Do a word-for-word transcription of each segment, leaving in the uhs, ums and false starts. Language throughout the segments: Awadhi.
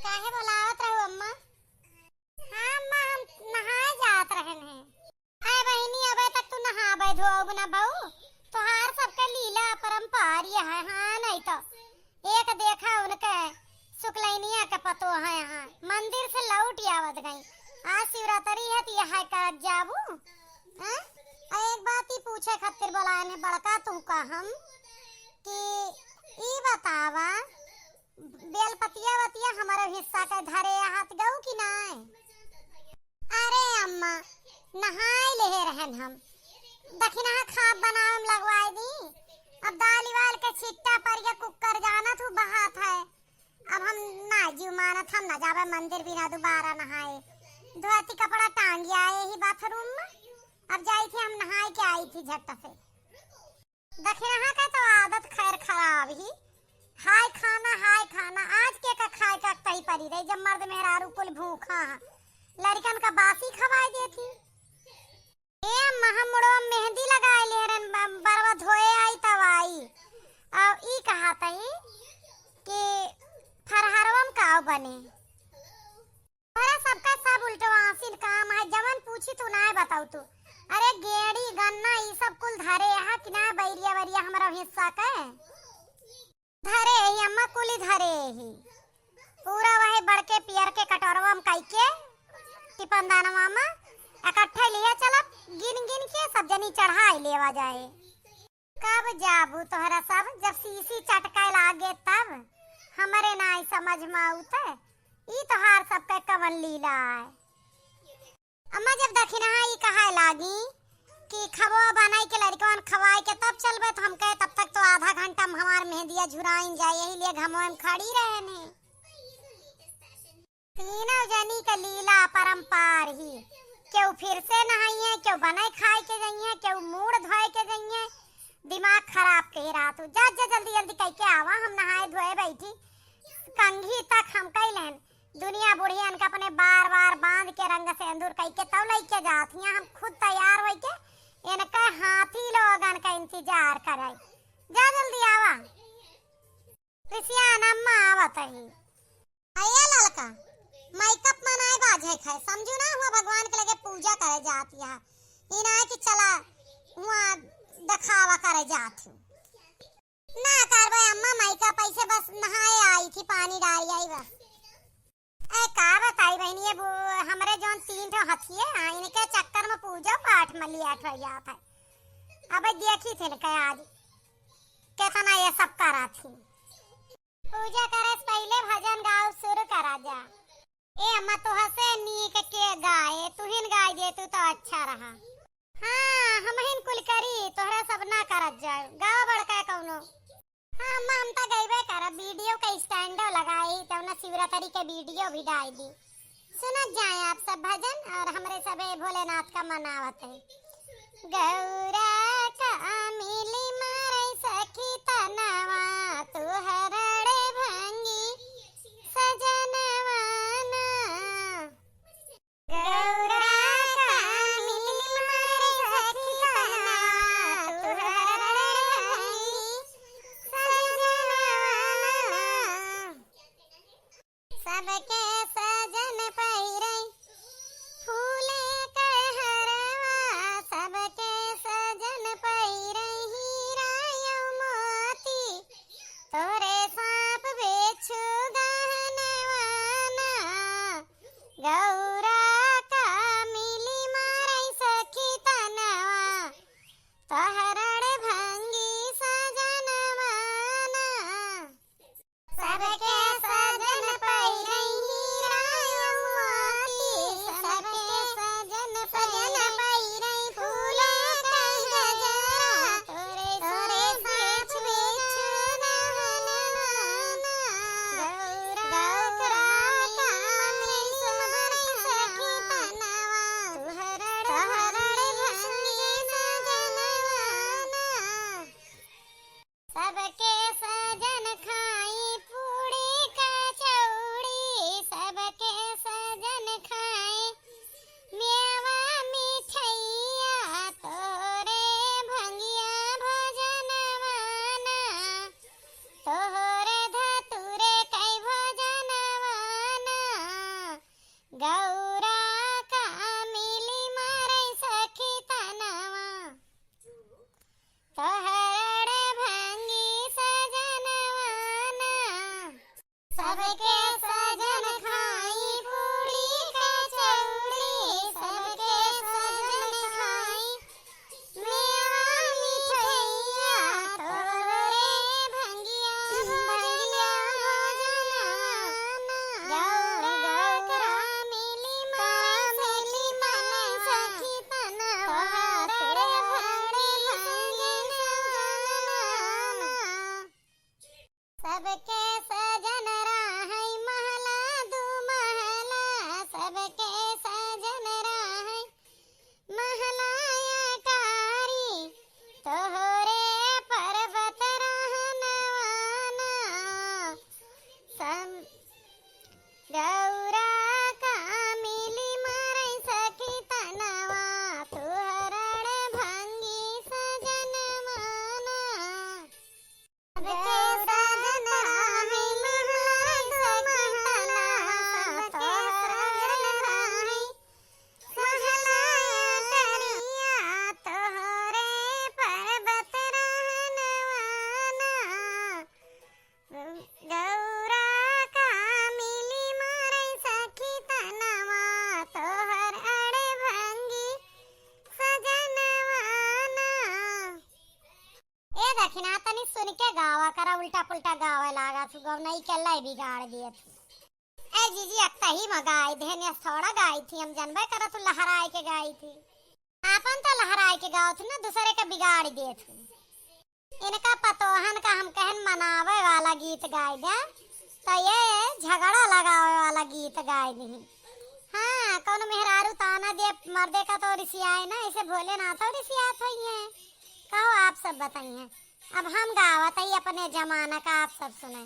काहे बोलावत रहू अम्मा? हाँ अम्मा, हम नहाए जात रहन हैं। अरे बहिनी, अबे तक तू नहाबे धोब ना बहू, तोहार सबके लीला अपरंपार ये है। हाँ, नहीं तो एक देखा उनके सुकलैनिया के पतो है, यहाँ मंदिर से लौट आवत गई। आज शिवरात्रि है तो यह का जाबू? हैं? आ एक बात ही पूछे खातिर बोलाए ने बड़का तू का हम कि ई बतावा, बेलपतिया वतिया हमारे हिस्सा के धरे हाथ गऊ कि नाय? अरे अम्मा, नहाए लेहे रहन हम, दखिनहा खाब बनावे में लगवाए दी। अब दाल वाल के छिट्टा पर ये कुकर जानत हूँ बहात है। अब हम ना जीव मानत, हम ना जाबे मंदिर बिना दोबारा नहाए। धोती कपड़ा टांग आए ही बाथरूम में, अब जाई थी हम नहाए के आई थी झट से। दखिनहा के तो आदत खैर खराब ही, हाय खाना, हाय खाना, आज के का खाए का तही परी रही, जब मर्द मेहरारू कुल भूखा है, लड़कन का बासी खवाए देती। ए अम्मा, हम मुड़वा मेहंदी लगाए ले रहन, ब-, बरवा धोए आई तब आई। अब ई कहा तई कि फरहरवा में काव बने। अरे सबका सब उल्टवासिन काम है, जवन पूछी तू नाय बताऊ तू। अरे गेड़ी गन्ना ई सब कुल धरे है कि ना बैरिया वरिया हमरा हिस्सा के? धरे ही अम्मा, कुली धरे ही। पूरा वही बड़के पियर के कटोरवा में कई के टिपनदानवा में इकट्ठे लिया चला, गिन गिन के सब जनी चढ़ाई लेवा जाए। कब जाबू तोहरा सब, जब सीसी चटकाए लागे तब? हमरे नाई समझ में आउत, ई तोहार सबके कवन लीला है? अम्मा, जब दखिनहा ई कहाए लागी कि खबो बनाई के लड़कवन खवाए के तब चलबे, तो हम कहे तब तक तो आधा घंटा में हमार मेहंदिया झुराइन जाए, यही लिए घमवा में खड़ी रहने। तीनों जनी के लीला अपरंपार ही, केहू फिर से नहाइए, केहू बनाए खाए के जाइए, केहू मूड़ धोए के जाइए, दिमाग खराब कही रहत हूँ। जा, जा, जल्दी, जल्दी कह के आवा, हम नहाए धोए बैठी। कंघी तक हम कई लेन। दुनिया बुढ़ियन के अपने बार, बार बांध के रंग सेंदूर कई के तब लइके जात हियाँ, हम खुद तैयार होई के इनके हाथी लोगन का इंतजार करे। जा, जल्दी आवा। रिसियान अम्मा आवत ही। अये ललका, मेकअप मनाए बाझे खाए, समझू ना, हुआ भगवान के लगे पूजा करे जात या। ई ना कि चला हुआ देखावा करे जात हूँ। ना करबे अम्मा मेकअप, ऐसे बस नहाए आई थी, पानी डाल आई बस। ए, का बताई बहिनी, ये बु-, हमरे जौन तीन ठो हथिये हैं, इनके चक्कर में पूजा पाठ में लिया हो जात है। अबे देखी थी इनके आज कितना ये सब करा थी। पूजा करे से पहिले भजन गाओ शुरू करा जा। ए अम्मा, तोह से नीक के गाए, तुहिन गाए दे तू तो अच्छा रहा। हाँ, हमहिन कुल करी, तोहरा सब ना करत जाए। गाओ बड़का कौनो। हाँ अम्मा, हम तो गइबे करब, वीडियो का स्टैंडो लगाई, तब ना शिवरात्रि के वीडियो भी डाल दी। सुनत जाए आप सब भजन और हमरे सबे भोलेनाथ का मनावत है। गौरा का मिली मारे सखी तनवा, तुहरड़े भंगी सजनवा ना। गौरा का मिली मारे सखी तनवा, तुहरड़े भंगी सजनवा ना। सबके सजन पहिरे फूले के हरवा, सबके सजन पहिरे हीरा अउ मोती, तोरे सांप बिच्छू गहनवा ना। गौरा का मिली मारे सखी तनवा, तोहरड़ भंगी सजनवा ना। सबके सजन पहिरे हीरा अउ मोती, सबके के सजन खाई पूड़ी कचौड़ी, सबके सजन खाई मेवा मिठैया, तोहरे भंगिया भंगिया भोजनवा ना। गौरा का मिली माई सखी तनवा, तोहरे भंगी भंगी सजनवा ना। सबके सजन रहै महला दू महला, सबके सजन रहै महला अटारी, तोहरे पर्वत रहनवा ना। सम-, गौरा का मिली मारै सखी तनवा, तोहर अड़भंगी सजनवा ना। सबके सजन रहै महला सखी तनवा, तोहर रहै महला अटारिया, तोहरे पर्वत रहनवा ना। गौरा का मिली मारै सखी तनवा, तोहर अड़भंगी सजनवा ना। ए दखिना, तनी सुन के गावा करा, उल्टा पुल्टा गावे लागा तू, गवनई के लय बिगाड़ दिए तू। ए जीजी, अक्तही में गाई देहन, या थोड़ा गाई थी, हम जनबे करा तू लहराए के गाई थी। आपन तो लहराए के गावत ना, दूसरे के बिगाड़ देत हूँ। इनका पतोहन का हम कहन मनावे वाला गीत गाय दे, तो ये झगड़ा लगावे वाला गीत गाय दी। हाँ, कौनो मेहरारू ताना दे मर्दे का तो रिसियाए ना, ऐसे भोलेनाथ और रिसियात होई है। कहो आप सब बताइए। अब हम गावत हई अपने जमाना का, आप सब सुने।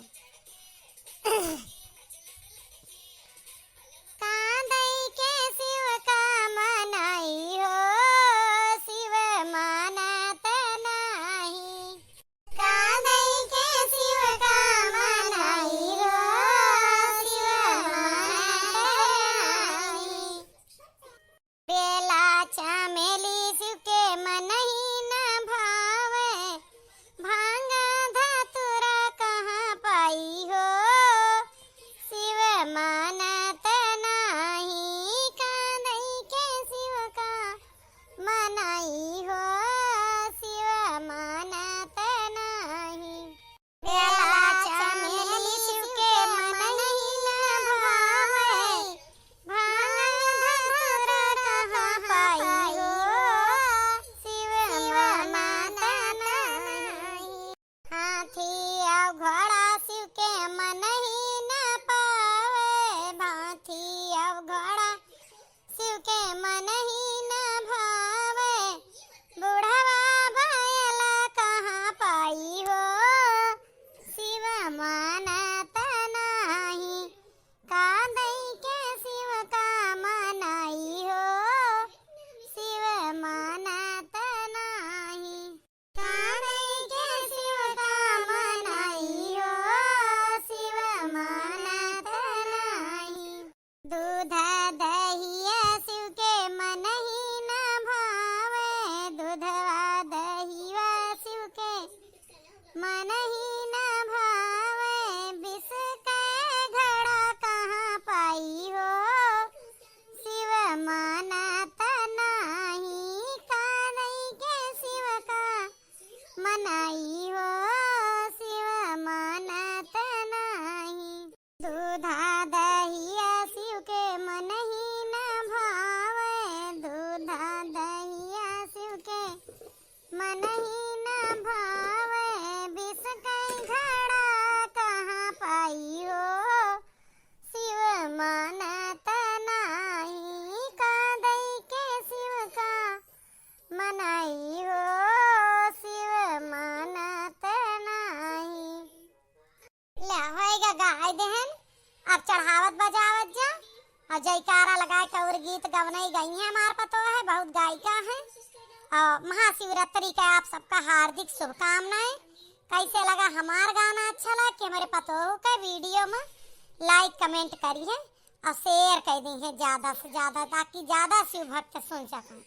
कांदई के शिव का मनाई हो, शिव मानत नाही। कांदई के शिव का मनाई हो, शिव मानत नाही। बेला चमेली शिव के मनही न भावे, भांगा धतूरा कहाँ पाई हो, शिव मानत नाही। कांदई के शिव का मनाई हो, शिव मानत नाही। बेला चमेली शिव के मनही न भावे, भांग धतूरा कहाँ पाई हो, शिव मानत नाही। हाथी अउ घोड़ा शिव के मनही न पावे, हाथी अउ घोड़ा शिव के मनही न भावे, बुढ़वा भयल कहाँ पाई हो, शिव मानत नाही। कांदई के शिव का मनाई हो, शिव मानत नाही। कांदई के शिव का मनाई हो, शिव मानत नाही। दूध दहिया शिव के मनही न भावे, दूधवा दहिया शिव के मनही न भावे, विष के घड़ा कहाँ पाई हो, शिव मानत नाही। कांदई के शिव का मनाई हो, शिव मानत नाही। दूधा दहिया शिव के मनही न भावे, दूधा दहिया शिव के मनही न भावे, विष के घड़ा कहाँ पाई हो, शिव मानत नाही। कांदई के शिव का मनाई हो, शिव मानत नाही। ले, होइगा गाय देहन, अब चढ़ावत बजावत जा, और जयकारा लगाए के और गीत गवनई गई हैं हमार पतोह है, बहुत गायिका हैं। और महाशिवरात्रि का आप सबका हार्दिक शुभकामनाएं। कैसे लगा हमार गाना, अच्छा लगा कि हमारे पतोह का वीडियो में like comment करिए और share कर दीजिए ज़्यादा से ज़्यादा, ताकि ज़्यादा शिव भक्त सुन सकें।